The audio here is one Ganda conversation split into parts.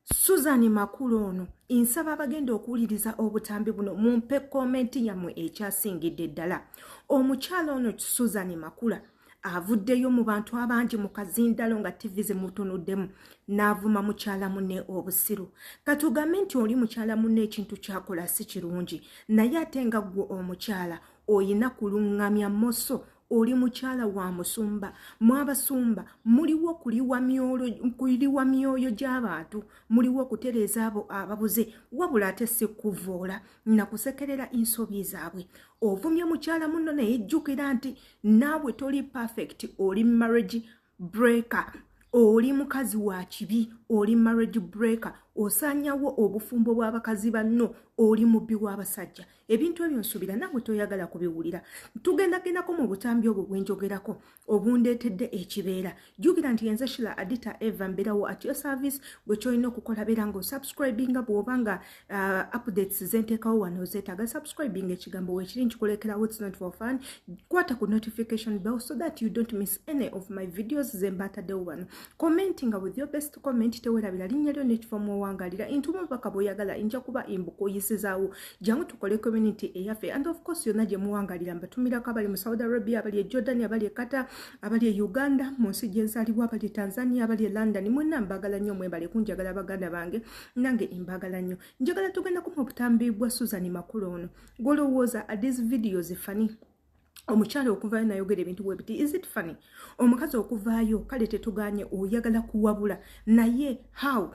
Susan Makula ono, nsaba abagenda okuwuliriza obutambi buno mumpe comment yammwe ekyasingidde ddala. Omukyala ono Susan Makula avuddeyo mu bantu abangi mu kazindalo nga ttivi zimutunuddemu n'avuma mukyala munne obusiru. Katugambe nti oli mukyala munne ekintu ky'akola si kirungi, naye ate nga ggwe omukyala oyina kuluŋŋamya moso. Oli mukyala wa musumba, mwabasumba muliwo kuliwa myoyo gy'abantu, muliwo okutereeza abo ababuze, wabula ate si kuvoola na kusekerera ensobi zaabwe. Ovumye mukyala munno, naye jjukira nti naawe toli perfect, oli marriage breaker, oli mukazi wa kibi, oli marriage breaker, osaanyawo obufumbo bw'abakazi banno, oli mubbi w'abasajja. Ebintu ebyo nsuubira naawe toyagala kubiwulira. Tugendagendako mu butambi obwo bwenjogerako obundeetedde ekibeera. Jjukira nti yenze Shila Adita Eva, mbeerawo at your service. Gwe kyolina okukola, beera nga osubscribinga. Bw'oba nga updates zenteekawo wano ozeetaaga, subscribing, ekigambo weekiri nkikulekerawo. It's not for fun. Kwata ku notification bell so that you don't miss any of my videos ze mba ntaddewo wano. Commentinga with your best comment, tewerabira linnya lyo n'ekifo mwowangalira, ntuma obubaka bw'oyagala, nja kuba mbukuyisizaawo. Jangu tukole community eyaffe. And of course, yonna gye muwangalira mbatumirako, abali mu Saudi Arabia, abali e Jordan, abali e Qatar, abali e Uganda mu nsi gyenzaalibwa, abali e Tanzania, abali e London, mwenna mbagala nnyo. Mwebale kunjagala baganda bange, nange mbagala nnyo. Njagala tugendako mu butambi bwa Susan Makula ono. Gwolowooza, are these videos funny? Omukyala okuvaayo nayogera ebintu bwe biti, is it funny? Omukazi okuvaayo, kale tetuganye oyagala kuwabula, naye how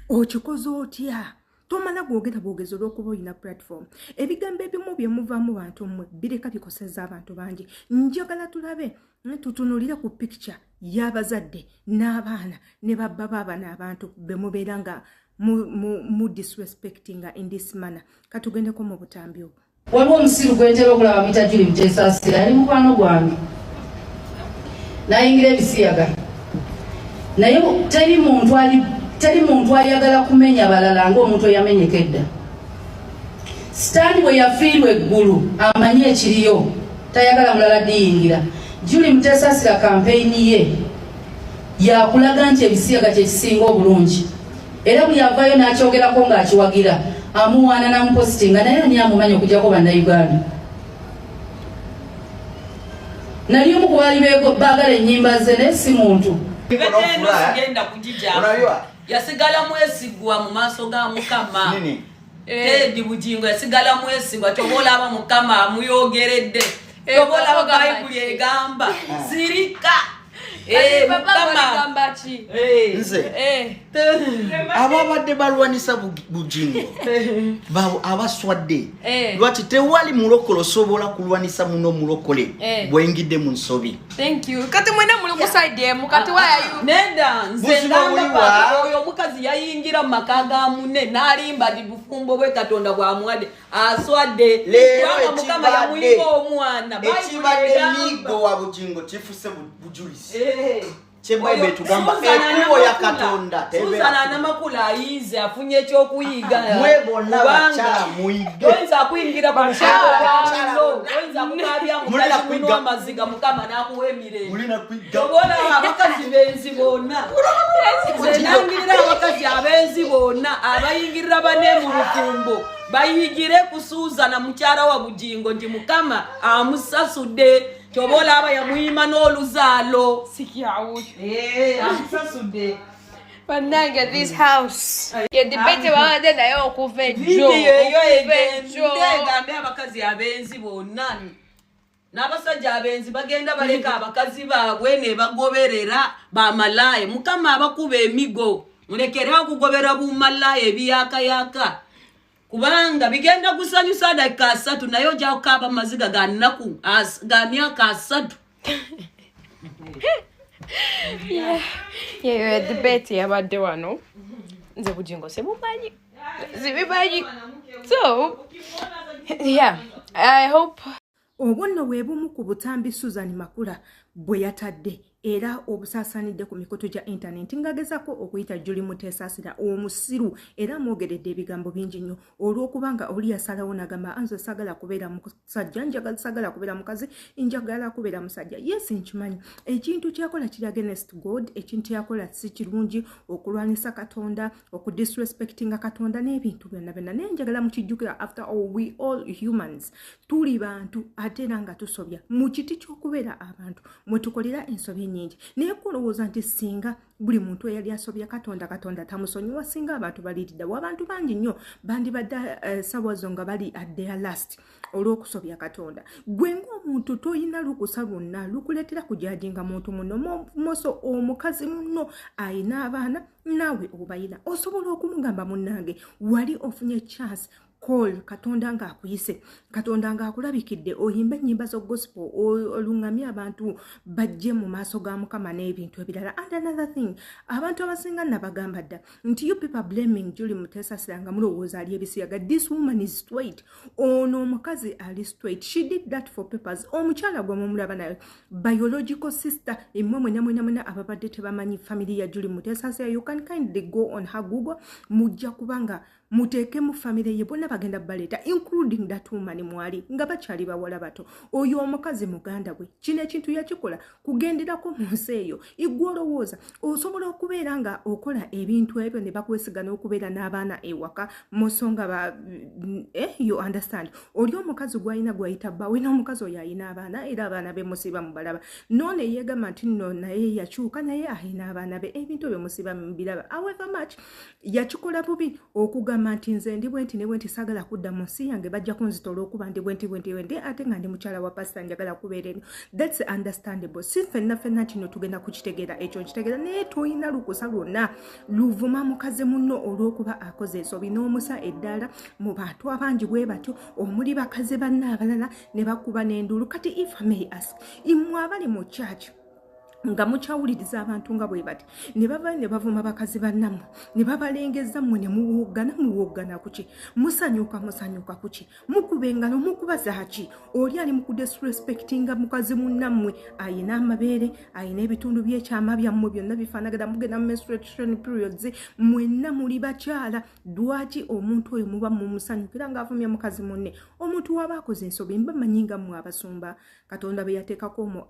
okikoze otya? Tomala gwogera bwogezi olw'okuba olina platform. Ebigambo ebimu bye muvaamu bantu mmwe bireka bikoseza abantu bangi. Njagala tulabe, tutunulire ku picture y'abazadde n'abaana ne babba baabano, abantu be mubeera nga mu disrespectinga in this manner. Katugendeko mu butambi obwo. Waliwo omusiru gwentera okulaba, muyita Juli Mutesaasira, yali mukwano gwange, nayingira ebisiyaga. Naye teri muntu ali, teri muntu ayagala kumenya balala ng'omuntu eyamenyeka edda. Sitaani bwe yafiirwa eggulu, amanyi ekiriyo, tayagala mulala diyingira. Juli Mutesaasira kampeyini ye yakulaga nti ebisiyaga kyekisinga obulungi, era buli avaayo n'akyogerako ng'akiwagira amuwaana n'amupositinga. Naye ani amumanyi okugyako Bannayuganda? Nali omu ku baali baagala ennyimba ze, naye si muntu. Eno sigenda kugijako. Yasigala mwesigwa mu maaso ga Mukama. Teddy Bugingo yasigala mwesigwa. Kyoba olaba Mukama amuyogeredde. Kyoba olaba Bayibuli egamba sirika. Mukama. Nze ababadde balwanisa Bugingo abaswadde. Lwaki tewali mulokole osobola kulwanisa muno mulokole bwengidde mu nsobi? Thank you. Kati mwena muli ku side emu. Kati why are you? Nedda, nze Buzibu ngamba buliwa. paka oyo omukazi yayingira mu maka ga munne n'alimba nti bufumbo bwe Katonda bwamuwadde, aswadde. Leero Kubanga Mukama yamuyimba omwana. Bayibuli ekibadde egamba. migo wa Bugingo kifuse bujulizi. Kyebayibuli Oyo etugamba, Susan ekkubo ya Katonda Susan tebeera. Anamakula ayize, afunye ekyokuyiga. Mwe bonna Kubanga bakyala muyige. toyinza kuyingira ku Bakyala, mukyala bakyala. toyinza kukaabya Mulina mukazi muno kuyiga. amaziga, Mukama n'akuwa emirembe. Mulina kuyiga. Oboolaba abakazi benzi bonna, nze nangirira abakazi abenzi bonna abayingirira bane mu bufumbo bayigire ku Suuzana mukyala wa Bugingo nti Mukama amusasudde. Kyoba olaba yamuyima n'oluzaalo. Sikyawo. Amusasudde. Bannange, this house. Ye debate babadde naye okuva ejjo. Vidiyo eyo Okuva egende ejjo. egambe abakazi abenzi bonna n'abasajja abenzi bagenda baleka abakazi baabwe ne bagoberera bamalaaya. Mukama abakuba emigo, mulekere okugobera bumalaaya ebiyakayaka, kubanga bigenda kusanyusa dakika 30, naye ojja kukaaba maziga ga nnaku ga myaka 30. Yeyo debate yabadde wano. Nze Bugingo simumanyi. Sibimanyi. So, yeah, I hope Obwo nno bwe bumu ku butambi Susan Makula bwe yatadde. Era obusaasaanidde ku mikutu gya intaneti ng'agezaako okuyita Julie Muteesasira omusiru, era amwogeredde ebigambo bingi nnyo olw'okubanga oli yasalawo n'agamba, "Nze saagala kubeera musajja, njagala, saagala kubeera mukazi, njagala kubeera musajja." Yes, nkimanyi ekintu kyakola kiri against God. Ekintu kyakola si kirungi, okulwanisa Katonda, okudisrespectinga Katonda n'ebintu byonna byonna, naye njagala mukijjukira, after all we all humans, tuli bantu ate era nga tusobya. Mu kiti ky'okubeera abantu mwe tukolera ensobi ennyingi, naye kulowooza nti singa buli muntu eyali asobya Katonda, Katonda tamusonyiwa, singa abantu baliriddawo. Abantu bangi nnyo bandibadde sawa zo nga bali at their last olw'okusobya Katonda. Gwe ng'omuntu toyina lukusa lwonna lukuleetera kujudginga muntu muno, moso omukazi munno ayina abaana naawe obayina. Osobola okumugamba, "Munnange, wali ofunye chance, call Katonda ng'akuyise, Katonda ng'akulabikidde, oyimbe ennyimba zo gospel, oluŋŋamye abantu bajje mu maaso ga Mukama n'ebintu ebirala." And another thing, abantu abasinga nabagamba dda nti you people blaming Julie Mutesasira nga mulowooza ali ebisiyaga. This woman is straight. Ono omukazi ali straight. She did that for papers. Omukyala gwe mumulaba naye biological sister. Emmwe mwena mwena mwena ababadde tebamanyi family ya Julie Mutesasira, you can kindly go on her Google, mujja kubanga muteekemu famire ye, bonna bagenda baleeta, including that woman. Mwali nga bakyali bawala bato. Oyo omukazi muganda bwe. Kino ekintu yakikola kugenderako mu nsi eyo. Igwe olowooza osobola okubeera nga okola ebintu ebyo ne bakwesiga n'okubeera n'abaana ewaka musonga ba you understand? Oli omukazi gwalina gwayita bbaawe, n'omukazi oyo ayina abaana, era abaana be musiba mubalaba. No neyeegamba nti nno naye yakyuka, naye ayina abaana be. Ebintu ebyo musiba mubiraba. However much yakikola bubi okugamba nti nze ndi bwenti ne bwenti, saagala kudda mu nsi yange, bajja kunzita olw'okuba ndi bwenti bwenti bwenti, ate nga ndi mukyala wa pasita, njagala kubeera eno, that's understandable. Si ffenna ffenna kino tugenda kukitegeera, ekyo nkitegeera, naye toyina lukusa lwonna luvuma mukazi munno olw'okuba akoze ensobi n'omusa eddaala mu bantu abangi bwe batyo, omuli bakazi banna abalala ne bakuba n'enduulu. Kati if I may ask, immwe abali mu church nga mukyawuliriza abantu nga bwe bati ne bava ne bavuma bakazi bannammwe ne babalengeza, mmwe ne muwoggana, muwoggana kuki? Musanyuka, musanyuka kuki? Mukuba engalo, mukuba zaaki? Oli ali mu kudisrespectinga mukazi munnammwe ayina amabeere, ayina ebitundu by'ekyama byammwe byonna bifaanagana, mugenda mu menstruation periods, mwenna muli bakyala. Lwaki omuntu oyo muba mumusanyukira ng'avumya mukazi munne? Omuntu waba akoze ensobi, mba manyi nga mmwe abasumba Katonda bwe yateekako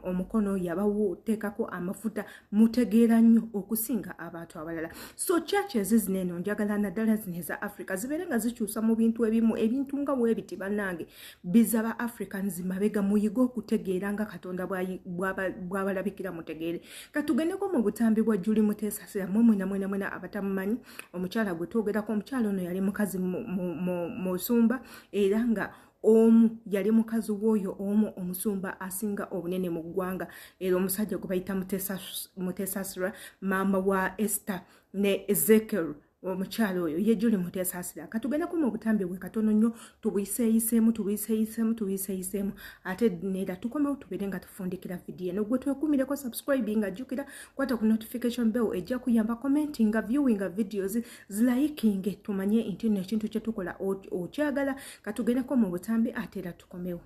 omukono, yabawo oteekako amafuta, mutegeera nnyo okusinga abantu abalala. So churches zino eno, njagala naddala zino eza Africa zibeere nga zikyusa mu bintu ebimu. Ebintu nga weebiti, bannange, biza ba Africans mabega. Muyige okutegeera nga Katonda bw'abalabikira, mutegeere. Katugendeko mu butambi bwa Julie Muteesasira. Mwe mwena mwena mwena abatamumanyi omukyala gwe twogerako, omukyala ono yali mukazi musumba, era nga omu yali mukazi w'oyo omu omusumba asinga obunene mu ggwanga, era omusajja gwe bayita Muteesasira, maama wa Esther ne Ezekiel. Omukyala oyo ye Julie Muteesasira. Katugendeko mu butambi bwe katono nnyo, tubuyiseeyiseemu, tubuyiseeyiseemu, tubuyiseeyiseemu, ate neera tukomewo tubeere nga tufundikira vidiyo eno. Gwe twekuumireko subscribe, nga jjukira kwata ku notification bell, ejja kuyamba, commentinga, viewinga videos, zilikinge, tumanye nti nno ekintu kye tukola okyagala. Katugendeko mu butambi ate era tukomewo.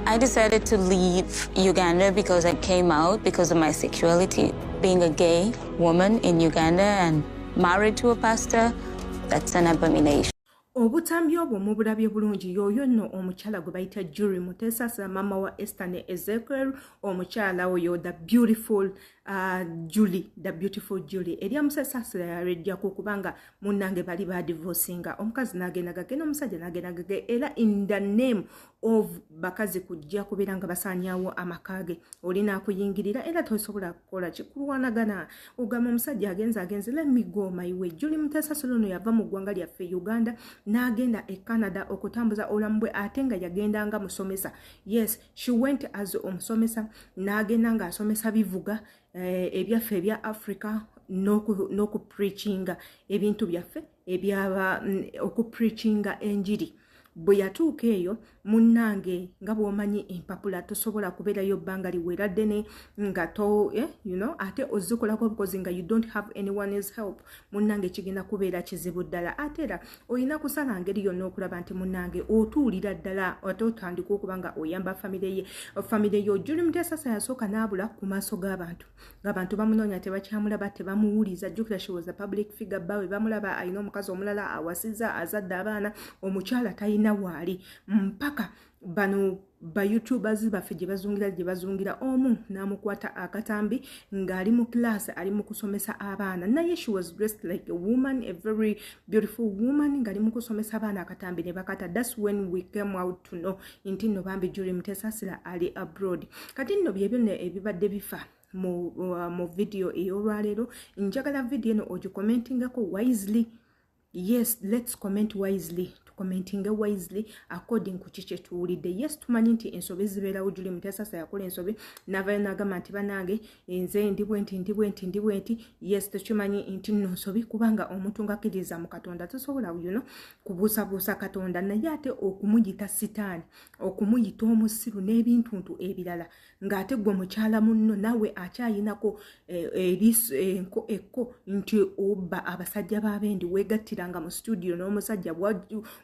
I decided to leave Uganda because I came out because of my sexuality. Being a gay woman in Uganda and married to a pastor, that's an abomination. Obutambi obwo mubulabye bulungi. Y'oyo nno omukyala gwe bayita Julie Muteesasira, maama wa Esther ne Ezekiel. Omukyala oyo, the beautiful Julie, the beautiful Julie. Erya Muteesasira yalwejjako kubanga munnange bali badivorcinga, omukazi n'agenda gage n'omusajja n'agenda gage, era in the name of bakazi kujja kubeera nga basaanyaawo amaka ge, oli n'akuyingirira, era tosobola kukola kikulwanagana. Ogamba omusajja agenze, agenze, let me go my way. Julie Muteesasira ono yava mu ggwanga lyaffe Uganda n'agenda e Canada okutambuza obulamu bwe, ate nga yagenda nga musomesa. Yes, she went as omusomesa, n'agenda ng'asomesa bivuga ebyaffe ebya Africa n'okupreachinga ebintu byaffe ebyaba okupreachinga enjiri. Bwe yatuuka eyo, munnange, nga bw'omanyi empapula tosobola kubeerayo bbanga liwera ddene nga to ate ozikolako obukozi nga you don't have anyone's help. Munnange, kigenda kubeera kizibu ddala. Ate era olina kusala ngeri yonna okulaba nti, munnange, otuulira ddala ate otandika okuba nga oyamba famire ye, famire yo. Julie Mutesasira yasooka n'abula ku maaso g'abantu, ng'abantu bamunoonya, tebakyamulaba, tebamuwuliza. Jjukira, she was a public figure. Bbaawe bamulaba, alina omukazi omulala, awasiza, azadde abaana, omukyala talina waali, mpaka bano ba YouTubers baffe gye bazungira, gye bazungira, omu n'amukwata akatambi ng'ali mu class, ali mu kusomesa abaana. Naye she was dressed like a woman, a very beautiful woman, ng'ali mu kusomesa abaana, akatambi ne bakata. That's when we came out to know nti nno bambi Julie Mutesasira ali abroad. Kati nno byebyo nno ebibadde bifa mu video ey'olwaleero. Njagala video eno ogicommentingako wisely. Yes, let's comment wisely, tucommentinge wisely according ku ki kyetuwulidde. Yes, tumanyi nti ensobi zibeerawo. Julie Mutesasira yakola ensobi, navayo nagamba nti, "Banange, nze ndi bwe nti, ndi bwe nti, ndi bwe nti." Yes, tekimanyi nti nno nsobi, kubanga omuntu ng'akkiriza mu Katonda tosobola kubuusabuusa Katonda. Naye ate okumuyita sitaani, okumuyita omusiru n'ebintuntu ebirala, ng'ate gwe mukyala munno naawe akyayinako eriiso ekko nti obba abasajja b'abendi, weegattiranga mu studio n'omusajja,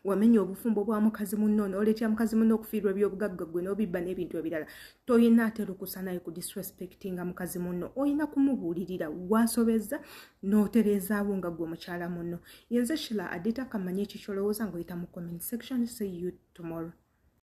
wamenya obufumbo bwa mukazi munno, n'oleetera mukazi munno okufiirwa ebyobugagga, gwe n'obibba n'ebintu ebirala. Toyina ate lukusa naye ku disrespectinga mukazi munno. Oyina kumubuulirira wasobezza n'otereezaawo nga gwe mukyala munno. Yenze Shila Adita. Kamanye ekikyolowooza ng'oyita mu comment section. See you tomorrow.